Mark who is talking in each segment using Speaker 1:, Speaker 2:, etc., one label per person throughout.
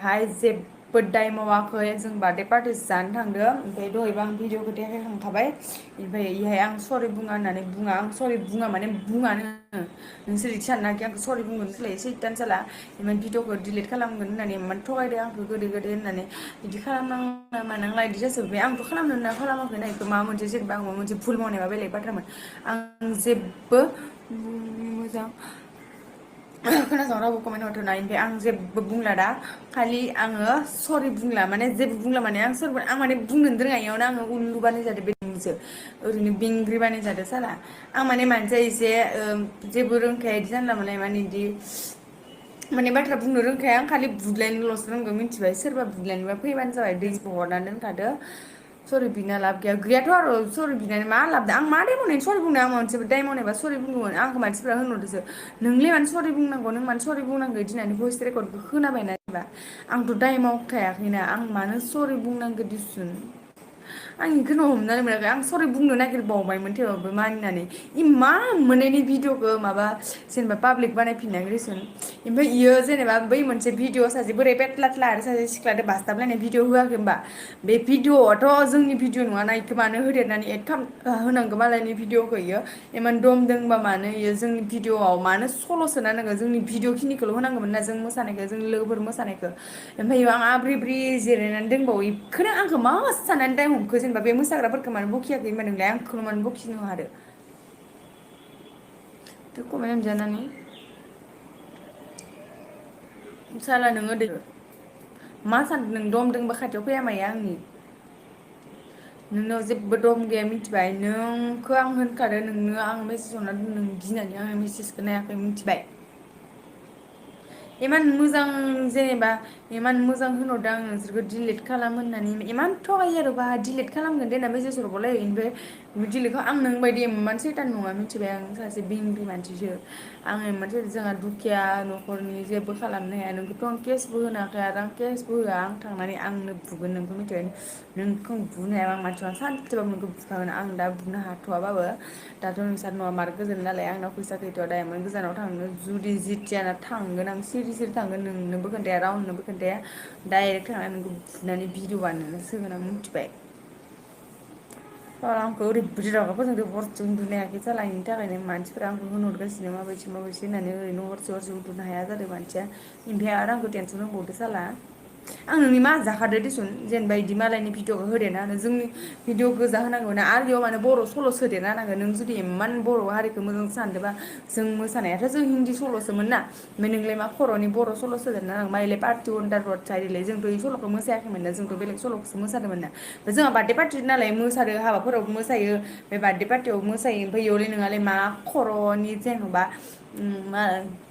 Speaker 1: दिनैहाय जेबो दाय मावाखै जों बार्थडे पार्टि जानो थांदों ओमफ्राय दहायबो आं भिडिअखौ देखायखांखाबाय ओमफ्राय इहाय आं सरि बुङा होननानै बुङा आं सरि बुङा माने बुङानो नोंसोर इदि साननो नाङाखि आंखौ सरि बुंगोन सोलाय सैतान जाला इमान भिडिअखौ डिलिट खालामगोन होननानै इमान थगायदो आंखौ गोदै गोदै होननानै बिदि खालामनांला मानांला बिदि जाजोब्बाय आंथ' खालामनो होनना खालामाखैना इखौ माबा मोनसे जेनेबा आं माबा मोनसे भुल मावनायबा बेलेग बाथ्रामोन आं जेबो मोजां खोनासं रावबो कमेन्ट हरथ'ना ओमफ्राय आं जेबो बुंला दा खालि आङो सरि बुंला माने जेबो बुंला माने आं सोरबा आं माने बुंनोनो रोङा इयावनो आङो उल्लु बानायजादो बेदिसो ओरैनो बेंग्रि बानायजादो साला आं माने मानसिया एसे जेबो रोंखाया इदि जानला मोनला इमान इदि माने बाथ्रा बुंनो रोंखाया आं खालि बुदलायनोल'सो रोंगौ मिथिबाय सोरबा बुदलायनोबा फैबानो जाबाय दैबो हरनानै दोनखादो सरि बिना लाब गैया गैयाथ' आरो सरि बिनानै मा लाबदो आं मा दाय मावनायनि सरि बुंनो आं माबा मोनसे दाय मावनायबा सरि बुंगौमोन आंखौ मानसिफ्रा होनहरदोसो नोंलाय मानो सरि बुंनांगौ नों मानो सरि बुंनांगौ इदि होननानै भइस रेकर्डखौ खोनाबायना जेनेबा आंथ' दाय मावखायाखैना आं मानो सरि बुंनांगौ दिसुन आं इखौनो हमनानै मोनाखै आं सरि बुंनो नागिरबावबायमोन थेवबाबो मानिनानै मा मोननायनि भिडिअखौ माबा जेनेबा पाब्लिक बानायफिननांगौ दिसुन ओमफ्राय इयो जेनेबा बै मोनसे भिडिअ सासे बोराय पेटलाथ्ला आरो सासे सिख्लादो बासथाबलायनाय भिडिअ होआखै होमबा बे भिडिअआथ' जोंनि भिडिअ नङाना इखौ मानो होदेरनानै एड खालाम होनांगौ मालायनि भिडिअखौ इयो इमान दम दोंबा मानो इयो जोंनि भिडिअआव मानो सल' सोना होनांगौ जोंनि भिडिअ खिनिखौल' होनांगौमोन ना जों मोसानायखौ जोंनि लोगोफोर मोसानायखौ ओमफ्राय आं आब्रि ब्रि जिरायनानै दोंबावो इखौनो आंखौ मा साननानै दाय हमखो जेनेबा बे मोसाग्राफोरखौ मानो बखियाखै होनबा नोंलाय आंखौनो मानो बखिनो हादो कमेन्ट हमजानानै साला नोङो दे मा सानदों नों दम दोंबा खाथियाव फैया मायो आंनि नोंनाव जेबो दम गैया मिथिबाय नोंखौ आं होनखादों नोंनो आं मेसेज हरना नों गिनानै आं मेसेजखौ नायाखै मिथिबाय इमान मोजां जेनेबा इमान मोजां होनहरदों आं नोंसोरखौ डिलिट खालाम होननानै इमान थगायो आरो बा डिलिट खालामगोन दे होनना मेसेज हरबालाय ओमफ्राय डिलिटखौ आं नों बायदि इमान सैतान नङा मिथिबाय आं सासे बेंग्रि मानसिसो आं इमान जोंहा दुखिया न'खरनि जेबो खालामनो हाया नोंखौथ' आं केसबो होनो हाखाया आरो आं केसबो होआ आं थांनानै आंनो बुगोन नोंखौ मिथिबाय नोंखौ बुनो हायाबा आं मानसिया सानसेबाबो नोंखौ बुखागोन आं दा बुनो हाथ'वाबाबो दाथ' नोंसोर न'आ मार गोजान नालाय आंनाव फैसा गैथ'आ दा इमान गोजानाव थांनो जुदि जिथियाना थांगोन आं सिरि सिरि थांगोन नोंनोबो खोन्थाया रावनोबो खोन्थाया डाइरेक्ट थांनानै नोंखौ बुनानै भिडिअ बानायनानैसो होगोन आं मिथिबाय आंखौ ओरैबायदि रागा फोजोंदों हरसे उन्दुनो हायाखै साला इनि थाखायनो मानसिफोरा आंखौ होनहरगासिनो माबायदि माबायदि होननानै ओरैनो हरसे उन्दुनो हाया जादों मानसिया ओमफ्राय आरो आंखौ टेनसन होबावदो साला आं नोंनि मा जाखादो दिसुन जेनेबा इदि मालायनि भिडिअखौ होदेरना होनो जोंनि भिडिअ गोजा होनांगौ ना आरो बेयाव माने बर' सल' सोदेरना होनांगौ नों जुदि इमान बर' हारिखौ मोजां सानदोंबा जों मोसानायाथ' जों हिन्दी सल'सोमोन ना ओमफ्राय नोंलाय मा खर'नि बर' सल' सोदेरना होनांगौ माइलाय पार्टि अन दा रड साइडलाय जोंथ' बे सल'खौ मोसायाखैमोन ना जोंथ' बेलेग सल'खौसो मोसादोंमोन ना जोंहा बार्थडे पार्टि नालाय मोसादो हाबाफोरावबो मोसायो बे बार्थडे पार्टियावबो मोसायो ओमफ्राय इयावलाय नोंहालाय मा खर'नि जेन'बा मा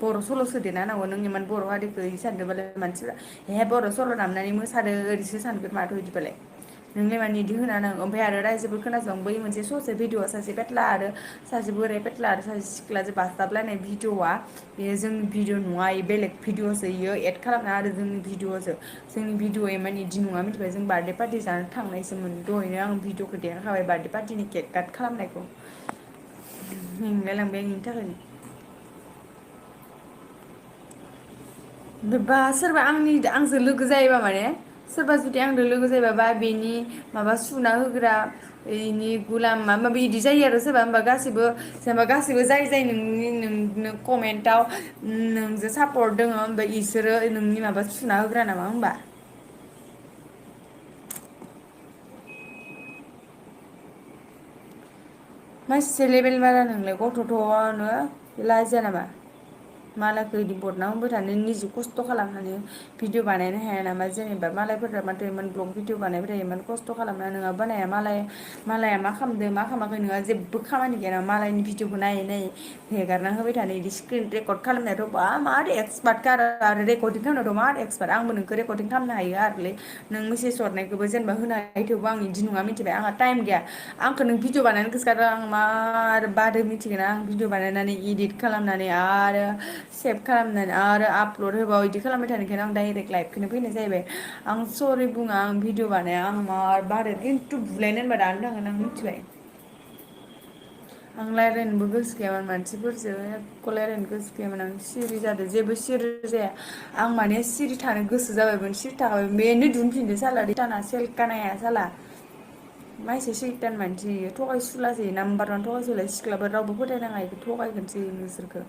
Speaker 1: बर' सल' सोदेरना होनांगौ नों इमान बर' हारिखौ इदि सानदोंबालाय मानसिफ्रा हे बर' सल' दामनानै मोसादो ओरैसो सानगोन माथो बिदिबालाय नोंलाय मानो इदि होना होनांगौ ओमफ्राय आरो रायजोफोर खोनासं बै मोनसे ससे भिडिअआ सासे पेटला आरो सासे बोराय पेटला आरो सासे सिख्लाजों बासथाबलायनाय भिडिअआ बेयो जोंनि भिडिअ नङा इयो बेलेग भिडिअसो इयो एड खालामना आरो जोंनि भिडिअसो जोंनि भिडिअ इमान इदि नङा मिथिबाय जों बार्थडे पार्टि जानो थांनायसोमोन दहायनो आं भिडिअखौ देखायखाबाय बार्थडे पार्टिनि केक काट खालामनायखौ मेंलाय लांबाय आं इनि थाखायनो बा सोरबा आंजों लोगो जायोबा माने सोरबा जुदि आंजों लोगो जायोबा बा बेनि माबा सुना होग्रा इनि गुलाम माबा माबि इदि जायो आरो सोरबा होमबा गासैबो जेनेबा गासैबो जाय जाय नोंनो कमेन्टआव नोंजों सापर्ट दङ ओमफ्राय इसोरो नोंनि माबा सुना होग्रा नामा होमबा मासे लेबेल बारा नोंलाय गथ'थ'नो लाजिया नामा मालायखौ इदि बदनाम होबाय थानो निजि खस्थ' खालामनानै भिडिअ बानायनो हाया नामा जेनेबा मालायफोरा माथो इमान ब्लग भिडिअ बानायबाय थायो इमान खस्थ' खालामना नोंहा बानाया मालाया मा खालामदों मा खालामाखै नोंहा जेबो खामानि गैया नामा मालायनि भिडिअखौ नायै नायै हेगारना होबाय थानो इदि स्क्रिन रेकर्ड खालामनायाथ' बा मार एक्सपार्टखा आरो रेकर्डिं खालामनायाथ' मार एक्सपार्ट आंबो नोंखौ रेकर्डिं खालामनो हायो आरोलै नों मेसेज हरनायखौबो जेनेबा होनो हायो थेवबो आं इदि नङा मिथिबाय आंहा टाइम गैया आंखौ नों भिडिअ बानायनो गोसोखारो आं मार बादो मिथिगोना आं भिडिअ बानायनानै इडिट खालामनानै आरो सेभ खालामनानै आरो आपलड होबाव इदि खालामबाय थानायखायनो आं डाइरेक्ट लाइभखौनो फैनाय जाहैबाय आं सरि बुङा आं भिडिअ बानाया आं मार बादो खिन्थु बुलायनो होनबा दानो थांगोन आं मिथिबाय आं रायज्लायनोबो गोसो गैयामोन मानसिफोरजों एख' रायज्लायनो गोसो गैयामोन आं सिरि जादों जेबो सिरि जाया आं माने सिरि थानो गोसो जाबायमोन सिरि थाखाबाय बेनो दुनफिनदो साला रिटाना सेलकानाया साला माइसे सैथान मानसि इयो थगायसुलासो नाम्बार वान थगायसुला सिख्लाफोर रावबो फोथायनाङा इखौ थगायगोनसो नोंसोरखौ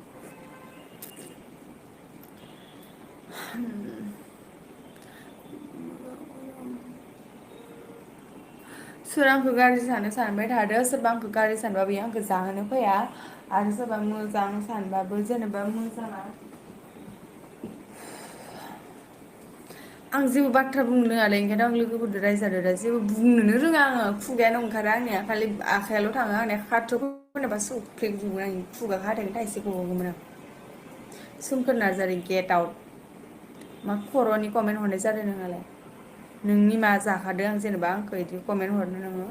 Speaker 1: सोर आंखौ गाज्रि सानो सानबाय थादो सोरबा आंखौ गाज्रि सानबाबो बेयो आंखौ जाहोनो फैया आरो सोरबा मोजां सानबाबो जेनेबा मोजाङा आं जेबो बाथ्रा बुंनो रोङालै ओंखायनो आं लोगोफोरजों रायजादों दा जेबो बुंनोनो रोङा आङो खुगायानो ओंखारा आंनिया खालि आखायाल' थाङो आंनिया खाथियाव फैनोबा सौफ्लेजोबगोन आं खुगा हाथायनि थाइसे गगौमोन आं सोमखोर नार्जारि गेट आउट मा खर'नि कमेन्ट हरनाय जादों नोंहालाय नोंनि मा जाखादों आं जेनेबा आंखौ बिदि कमेन्ट हरनो नोङो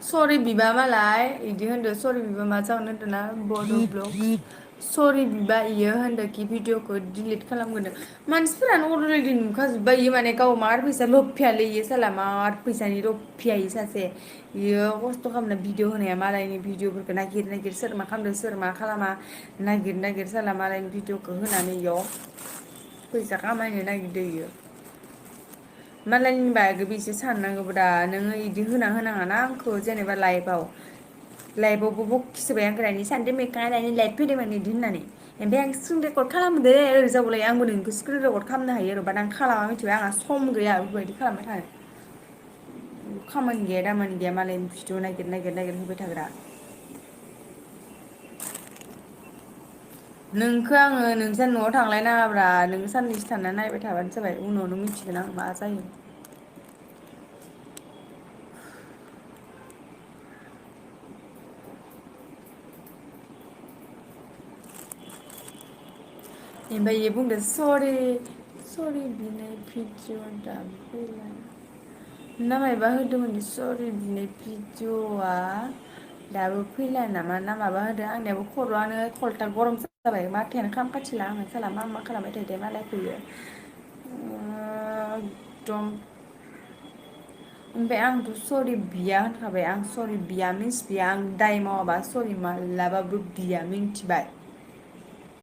Speaker 1: सरि बिबा मालाय बिदि होनदो सरि बिबा मा जागोन होनदों ना बड' ब्लग सरि बिबा इयो होनदोंखि भिडिअखौ डिलिट खालामगोनो मानसिफोरानो अलरेडि नुखाजोब्बाय इयो माने गाव मार फैसा लफियालै इयो साला मार फैसानि लफिया इयो सासे बियो खस्थ' खालामना भिडिअ होनाया मालायनि भिडिअफोरखौ नागिर नागिर सोर मा खालामदों सोर मा खालामा नागिर नागिर साला मालायनि भिडिअखौ होनानै इयाव फैसा खामायनो नागिरदों इयो मालायनि बागैबो एसे साननांगौब्रा नोङो इदि होना होनाङाना आंखौ जेनेबा लाइभआवबो बखिसोबाय आंखौ दानि सानद्रि मोखाङा दानि लाइभ फैदोंमोन बिदि होननानै ओमफ्राय आं स्क्रिन रेकर्ड खालामदो ओरै जाबालाय आंबो नोंखौ स्क्रिन रेकर्ड खालामनो हायो आरो बाट आं खालामा मिथिबाय आंहा सम गैया बेफोरबायदि खालामबाय थानो खामानि गैया दामानि गैया मालायनि भिडिअ नागिर नागिर नागिर होबाय थाग्रा नोंखौ आङो नोंसोर न'आव थांलायनाङाब्रा नोङो साननैसो थानानै नायबाय थाबानो जाबाय उनावनो मिथिगोन आं मा जायो ओमफ्राय इयो बुंदों सरि बिनाय भिडिअ दाबो फैला ना मायबा होदोंमोन सरि बिनाय भिडिअ'आ दाबो फैला नामा ना माबा होदों आंनियाबो खर'आनो खल्टा गरम जाबाय माथायानो खालामखाथिला आङो साला मा खालामबाय थायो दे मालायखो इयो एकदम ओमफ्राय आंथ' सरि बिया होनखाबाय आं सरि बिया मिन्स बिया आं दाय मावाबा सरि मालाबाबो बिया मिन्थिबाय